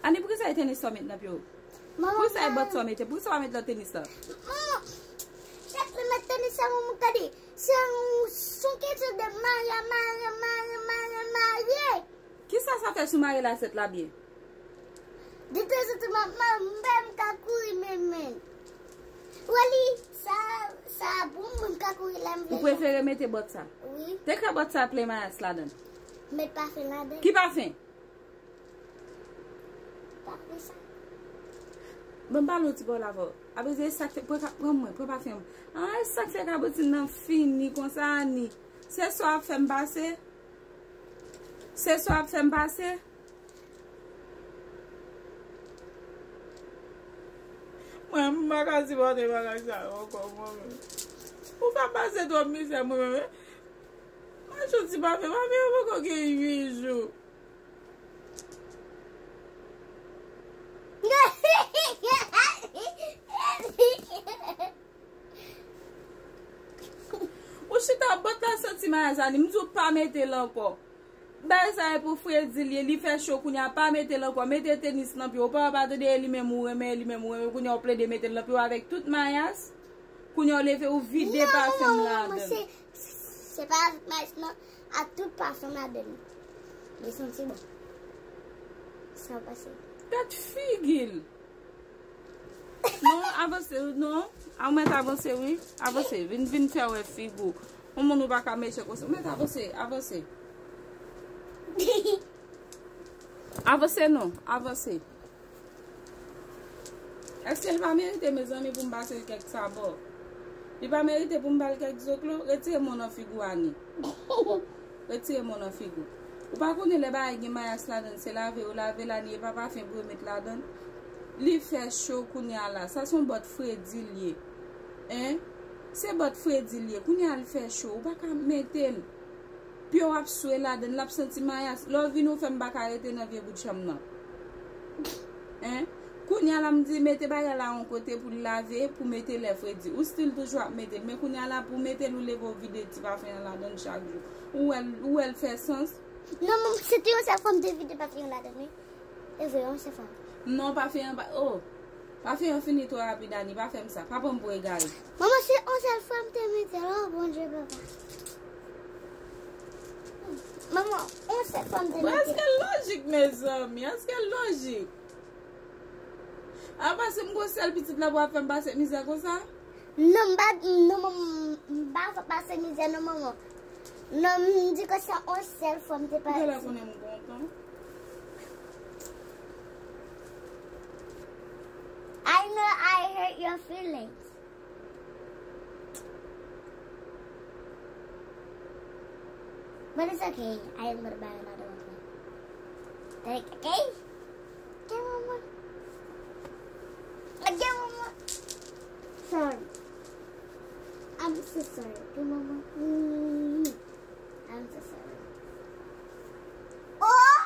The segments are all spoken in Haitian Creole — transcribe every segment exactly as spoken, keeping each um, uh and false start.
Ani, poukisa e tenis sa w met nan pye w? Poukisa e bòt sa w mete? Poukisa w pa met lòt tenis la? Manman, chak lè m met tenis sa, manman, gade, se yon, se yon kesyon de marye, marye, marye, marye, marye. Kisa sa fè sou marye la sèt la byen? De tanzantan, m ap, m ap, m pa m ka kouri menm, menm. Wè li, sa, sa bon, mwen m ka kouri lè m vle. Ou prefere mete bòt sa? Wi. Te ka bòt sa plen mayas ladan l. Met pafen ladan l. Ki pafen? Pafen sa. Ban m pale yon ti pawòl avè w. Apre se sa k fè, pran ka, pran mwen, pran pafen. Ah, e sa k fè kabotin nan fini konsa, Ani. Se sa w ap fè m pase? Se sa w ap fè m pase? Mwen, m pa ka sipòte bagay sa yo ankò, mwen menm. Ou fè m pase twòp mizè, mwen menm. Mwen soti pa fè, pa fè, yo poko gen uit jou. Ou chita bòt la santi mayas, Ani, m di w pa mete l ankò. Bagay sa e pou fredi l ye, li fè cho kounye a, pa mete l ankò, mete tenis nan pye w, ou pa wè pa tande e li menm ou renmen, e li menm ou renmen, kounye a w plede mete l nan pye w avèk tout mayas, kounye a w leve ou vide pafen m ladan l. Non, manman, manman, se, se pa avèk mayas non, a tout pafen m ladan l. Li santi bon. Sa w panse? Gad figi l. Non, avanse, non. A w mèt avanse, wi. Avanse. Vin, vin fè wè figi w. Yon moun ou pa ka mechan konsa. Ou mèt avanse, avanse. Avanse, non. Avanse. Èske l pa merite, mezanmi, pou m pase l kèk sabò? Li pa merite pou m ba l kèk zoklo? Retire men w nan figi w, Ani. Retire men w nan figi w. Ou pa konnen lè bagay gen mayas ladan l, se lave yo lave l, Ani, e pa pafen pou yo met ladan l. Li fè cho kounye a la. Sa se yon bòt fredi l ye. Hein? Se bòt fredi l ye. Kounye a l fè cho. Ou pa ka mete l. Pye w ap swe ladan l, l ap santi mayas. Lè w vini, ou fè m pa ka rete nan vye bout chanm nan. Hein? Kounye a la, m di mete bagay la yon kote pou l lave, pou mete lè fredi. Ou still toujou ap mete l. Men kounye a la, pou mete l, ou leve, ou vide ti pafen an ladan l chak jou. Ou wè l, ou wè l fè sans? Non, manman, se te yon sèl fwa m te vide pafen an ladan l, wi. E vre, yon sèl fwa. Non, pafen an pa, oh. Pafen an fini twò rapid, Ani, pa fè m sa. Pa pran m pou egare. Manman, se yon sèl fwa m te mete l, oh, Bondye, papa. Manman, yon sèl fwa m te mete l. Èske l lojik, mezanmi? Èske l lojik? Apa se m gon sèl pitit la pou ap fè m pase mizè konsa? Non, m pa, non, manman, m pa fè pase mizè, non, manman. Non, m di ke se yon sèl fwa m te pase. Ou genlè konnen m kontan. I know I hurt your feelings. But it's okay. I am gonna buy another one. Like, okay? Okay, mama. Okay, mama. Sorry. I'm so sorry. Okay, mama. Mm. I'm so sorry. Oh!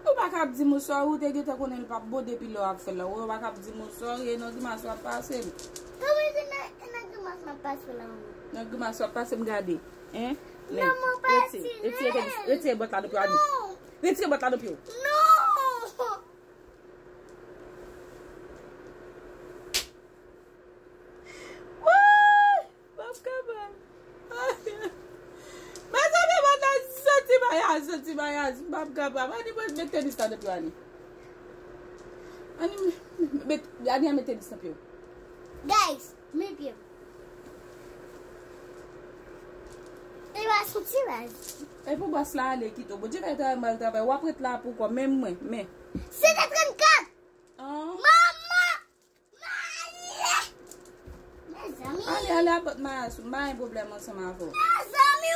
Ou pa ka ap di m ou sòri, ou te gentan konnen l p ap bon depi lè w ap fè l la. Ou pa ka ap di m ou sòri, e nan grimas w ap pase m. Kòman se nan, e nan grimas m ap pase w la, manman? Nan grimas w ap pase m, gade. Hein? Non, manman, pa retire, retire, retire bòt la nan pye w, Ani. Non. Retire bòt la nan pye w. Non! Woy! M p ap kapab. Mezanmi, mwen ta santi mayas, santi mayas. M p ap kapab. Ani, mwen met tenis la nan pye w, Ani. Ani, met, Ani a met tenis nan pye w. Guys, men pye m. E pa soti baz. E pou bòs la ale kite w. Bondye fè travay m al travay. W ap ret la pou kò. Men mwen, men. Sete trannkat. Manman! Male! Mezanmi! Ale, ale, apòt mayas ou. M pa gen pwoblèm ansanm avè w. Mezanmi!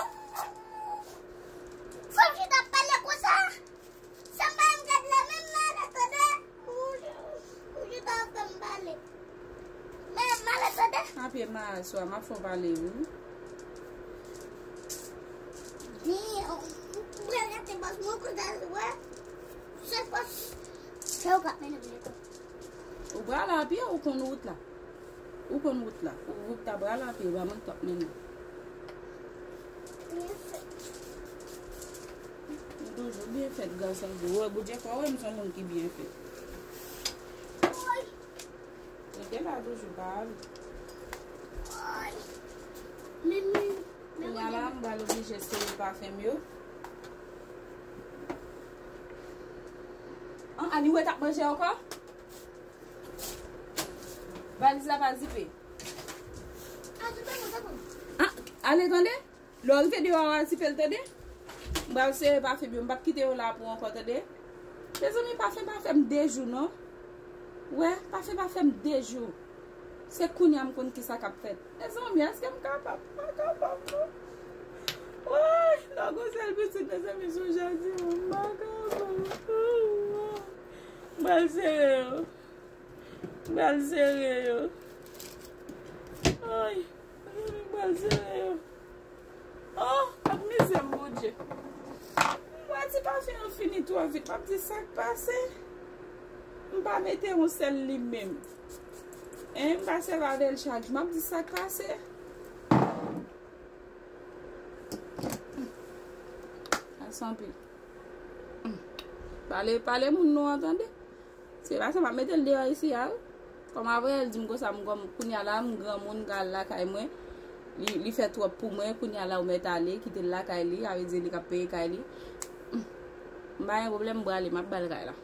Fò m chita ap pale konsa? Sa m pa yon gad la menm, male tande. Ou, ou chita ap fè m pale. Men, male tande. Apye mayas ou a, m ap fè w pale, wi. Ni, ou pral rete bòs mwen konsa, wè. Se pòs. Se ou k ap mennen m lekòl. Ou pral a pye, ou konn wout la. Ou konn wout la. Ou, ou ta pral a pye, pa mwen k ap mennen. Byen fèt. Ou toujou byen fèt, gras a Dye. Ou wè, Bondye fè w wè m se yon moun ki byen fèt. Woy. Rete la toujou, pa ale. Woy. Men, men, men Kounye a la, m pral oblije sere pafen m yo. An, Ani, ou wè t ap manje ankò? Valiz la pa zipe. Ah, ale, tande. Lè w rive deyò a, w al zipe l, tande. M pral sere pafen m yo, m p ap kite yo la pou ankò, tande. Mezanmi, pafen pa fè m de jou, non. Wè, pafen pa fè m de jou. Se kounye a m konn ki sa k ap fèt. Mezanmi, èske m kapab? M pa kapab, non. Woy, lè w gon sèl pitit, mezanmi, se yon jazz, m pa kapab. M pral sere yo. M pral sere yo. Ay, m pral sere yo. Oh, ap mizè m, Bondye. M wè ti pafen an fini twò vit. M ap di sa k pase. M pa mete yon sèl li menm. Hein, m pa sèvi avè l chak jou. M ap di sa k pase. Sa sanble. Pale, pale moun nou an, tande. Se pa sa m ap mete l deyò isi a, wi. Kòm apre l di m konsa, m kòm kounye a la, m granmoun, m ka al lakay mwen. Li, li fè twòp pou mwen, kounye a la, ou mèt ale, kite l lakay li, sa vle di li k ap peye kay li. M pa gen pwoblèm, m prale, m ap ba l kay la.